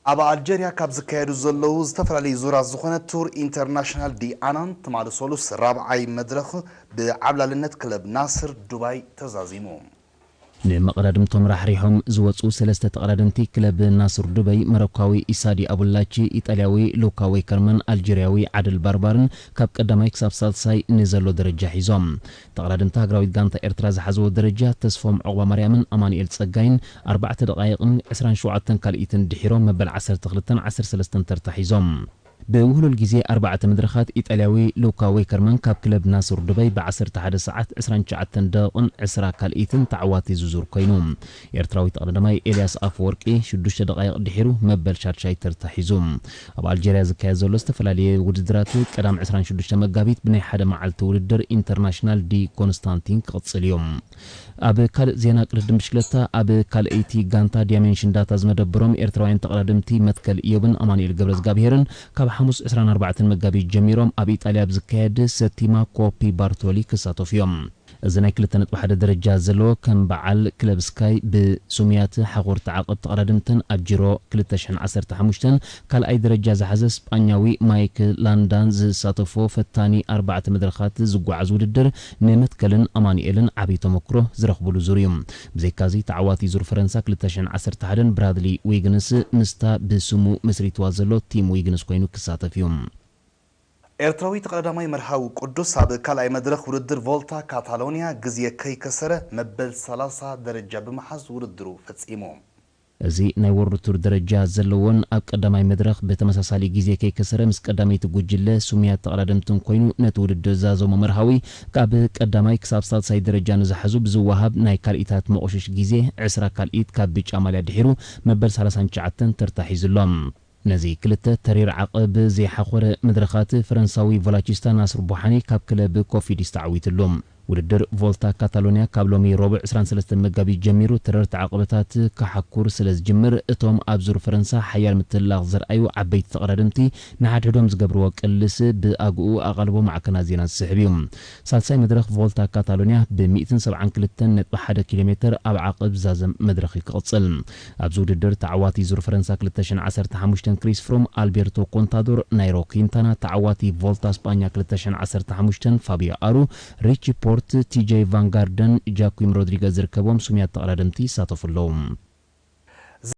ኣብ ኣልጀርያ ካብ ዝካየዱ ዘለዉ ዝተፈላለዩ ዙራት ዝኾነ ቱር ኢንተርናሽናል ዲ ኣናን ትማሊ ሰሉስ ራብዓይ መድረኽ ብዓብላልነት ክለብ ናስር ዱባይ ተዛዚሙ። ንመቐዳድምቶም ራሕሪሖም ዝወፁ ሰለስተ ተቐዳደምቲ ክለብ ናስር ዱበይ፣ መረኳዊ ኢሳዲ ኣቡላቺ፣ ኢጣልያዊ ሉካ ዌከርመን፣ ኣልጀርያዊ ዓድል ባርባርን ካብ ቀዳማይ ክሳብ ሳልሳይ ንዘሎ ደረጃ ሒዞም። ተቐዳደምቲ ሃገራዊት ጋንታ ኤርትራ ዝሓዝዎ ደረጃ ተስፎም ዑቕባ ማርያምን ኣማኑኤል ጸጋይን ኣርባዕተ ደቓይቕን ዕስራን ሸውዓተን ካልኢትን ድሒሮም መበል ዓሰርተ ክልተን ዓሰርተ ሰለስተን ተርታ ሒዞም። ብውህሉል ግዜ ኣርባዕተ መድረኻት ኢጣልያዊ ሉካ ዌከርመን ካብ ክለብ ናስር ዱበይ ብ ዓሰርተ ሓደ ሰዓት ዕስራን ትሽዓተን ደቂቕን ዕስራ ካልኢትን ተዓዋቲ ዝዙር ኮይኑ፣ ኤርትራዊ ተቐዳዳማይ ኤልያስ ኣፈወርቂ ሽዱሽተ ደቓይቕ ድሒሩ መበል ሻድሻይ ተርታ ሒዙ። ኣብ ኣልጀርያ ዝካየድ ዘሎ ዝተፈላለየ ውድድራት ቀዳም ዕስራን ሽዱሽተ መጋቢት ብናይ ሓደ መዓልቲ ውድድር ኢንተርናሽናል ዲ ኮንስታንቲን ክቕጽል እዩ። ኣብ ካልእ ዜና ቅድድም ብሽክለታ ኣብ ካልኣይቲ ጋንታ ዲያሜንሽን ዳታ ዝመደበሮም ኤርትራውያን ተቐዳደምቲ መትከል ኢዮብን ኣማኑኤል ገብረዝጋብሄርን ካብ ሓሙስ ዕስራን ኣርባዕተን መጋቢት ጀሚሮም ኣብ ኢጣልያ ኣብ ዝካየድ ሰቲማ ኮፒ ባርቶሊ ክሳተፉ እዮም። እዚ ናይ ክልተ ነጥቢ ሓደ ደረጃ ዘለዎ ከም በዓል ክለብ ስካይ ብሱሙያት ሓኾር ተዓቐብ ተቐዳደምትን ኣብ ጂሮ ክልተ ሽሕን ዓሰርተ ሓሙሽተን ካልኣይ ደረጃ ዝሓዘ ስጳኛዊ ማይክ ላንዳን ዝሳተፎ ፈታኒ ኣርባዕተ መድረኻት ዝጓዓዝ ውድድር ንመትከልን ኣማኑኤልን ዓብዪ ተመክሮ ዝረኽብሉ ዙር እዩ። ብዘይካዚ ተዓዋቲ ዙር ፈረንሳ ክልተ ሽሕን ዓሰርተ ሓደን ብራድሊ ዊግንስ ምስታ ብስሙ መስሪትዋ ዘሎ ቲም ዊግንስ ኮይኑ ክሳተፍ እዩ። ኤርትራዊ ተቐዳዳማይ መርሃዊ ቅዱስ ኣብ ካልኣይ መድረኽ ውድድር ቮልታ ካታሎንያ ግዜ ከይከሰረ መበል ሰላሳ ደረጃ ብምሓዝ ውድድሩ ፈጺሙ። እዚ ናይ ወርልድ ቱር ደረጃ ዘለዎን ኣብ ቀዳማይ መድረኽ ብተመሳሳሊ ግዜ ከይከሰረ ምስ ቀዳመይቲ ጉጅለ ስሙያት ተቐዳደምትን ኮይኑ ነቲ ውድድር ዛዘሞ መርሃዊ ካብ ቀዳማይ ክሳብ ሳልሳይ ደረጃ ንዝሓዙ ብዝወሃብ ናይ ካልኢታት መቑሽሽ ግዜ ዕስራ ካልኢት ካብ ብጫ ማልያ ድሒሩ መበል ሰላሳን ትሽዓተን ተርታ ሒዙ ኣሎ። ነዚ ክልተ ተሪር ዓቐብ ዘይሓኾረ መድረኻት ፈረንሳዊ ቮላቺስታ ናስር ቡሓኒ ካብ ክለብ ኮፊዲስ ተዓዊትሉ። ውድድር ቮልታ ካታሎንያ ካብ ሎሚ ረቡዕ ዕስራን ሰለስተን መጋቢት ጀሚሩ ተረርቲ ዓቐበታት ክሓኩር ስለ ዝጅምር፣ እቶም ኣብ ዙር ፈረንሳ ሓያል ምትልላኽ ዘርኣዩ ዓበይቲ ተቐዳደምቲ ንሓድሕዶም ዝገብርዎ ቅልስ ብኣግኡ ኣቓልቦ ማዕከናት ዜና ዝስሕብ እዩ። ሳልሳይ መድረኽ ቮልታ ካታሎንያ ብ ሚእትን ሰብዓን ክልተን ነጥቢ ሓደ ኪሎ ሜተር ኣብ ዓቐብ ዛዘም መድረኽ እዩ ክቕጽል። ኣብዚ ውድድር ተዓዋቲ ዙር ፈረንሳ ክልተ ሽሕን ዓሰርተ ሓሙሽተን ክሪስ ፍሩም፣ ኣልቤርቶ ኮንታዶር፣ ናይሮ ኪንታና፣ ተዓዋቲ ቮልታ ስጳኛ ክልተ ሽሕን ዓሰርተ ሓሙሽተን ፋቢዮ ኣሩ፣ ሪቺ ፖርት፣ ቲጄ ቫን ጋርደን፣ ጃኩም ሮድሪገዝ ዝርከቦም ስሙያት ተቐዳደምቲ ይሳተፉ ኣለዉ።